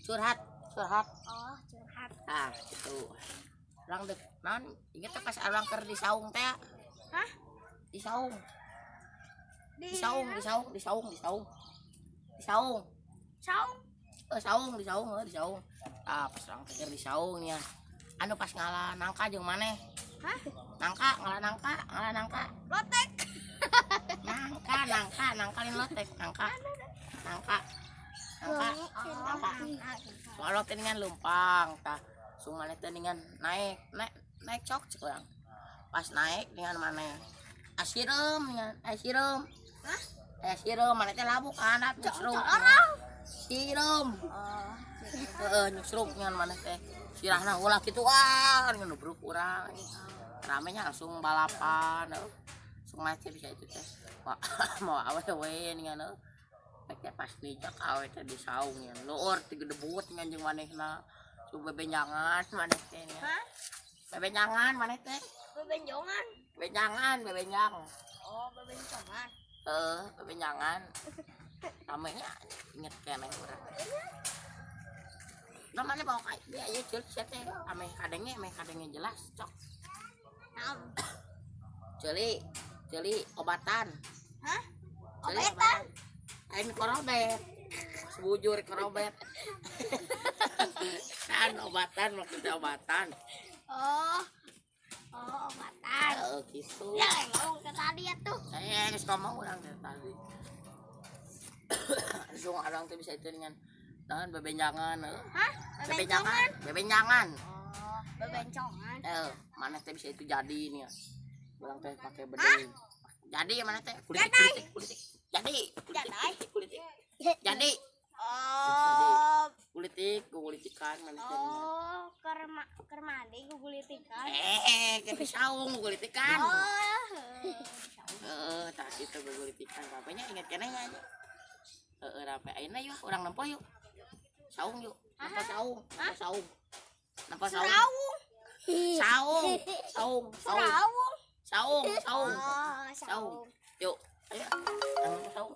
Curhat, curhat. Oh, curhat. Ah, gitu. Urang dek naon, inget teh pas urang keur di saung teh? Hah? Di saung. Di Di saung, di saung, di saung, di saung. Di saung. Saung. Eh, saung, di saung, eh, di saung. Ah, pas urang teh keur di saung ya. Anu pas ngalah nangka jeung maneh. Hah? Nangka, ngalah nangka, ngalah nangka. Lotek. Nangka, nangka, nangka lain lotek, nangka. Nangka. Nangka. Oh, Nangka. Soalnya teh dengan lempang tah. Sung maneh teh dengan naik, naik, naik cok cek urang. Pas naik dengan maneh. Asireum dengan asireum. Hah? Eh, sireum maneh teh labuh ka handap nyusruk. Orang. Sireum. Oh. Heeh, nyusruk dengan maneh teh. Sirahna ulah kitu, ah, nubruk urang. Ramenya langsung balapan, heuh. Langsung maneh teh bisa itu teh. Wah, mau awewe dengan heuh. Pek teh pas nijak awe teh di saung ya. Luur tigedebut dengan jeung manehna. Su bebenjangan maneh teh nya. Hah? Bebenjangan maneh teh. Bebenjongan. Bebenjangan, bebenjang. Oh, bebencongan. Heeh, bebenjangan. Namanya inget keneh urang. Nah, mana bawa ka dia ya ceuk sia teh ameh kadenge jelas cok. Naon? Ceuli, ceuli obatan. Hah? Ceuli. Obetan. Lain korobet. Sebujur korobet. Kan obatan, maksudnya obatan. Oh. Oh, obatan. Heeh, gitu. Ya, ngomong ke tadi ya tuh. Saya geus ngomong urang dari tadi. Langsung orang tuh bisa itu dengan naon, bebenjangan, heuh. Hah? Bebenjangan, bebenjangan. Oh, bebencongan. Eh, mana teh bisa itu jadi nih ya. Urang teh pakai bedeng. Jadi mana teh? Kulitik, kulitik, kulitik. Jadi, kulitik, Jadai. Kulitik, kulitik. Jadi, Oh, kulitik, gulitikan mana teh. Oh, keur mandi gugulitikan. Eh, ke saung gulitikan. Oh. Heeh, tah kitu gulitikan. Bapaknya inget keneh nya aja. Heeh, rape. Ayeuna yuk urang nempo yuk. Saung yuk. Nempo saung, nempo saung. Nempo saung. Saung. Saung, saung, saung. Saung. Saung, saung. Oh, Saung. saung. Yuk, ayo. Nempo saung.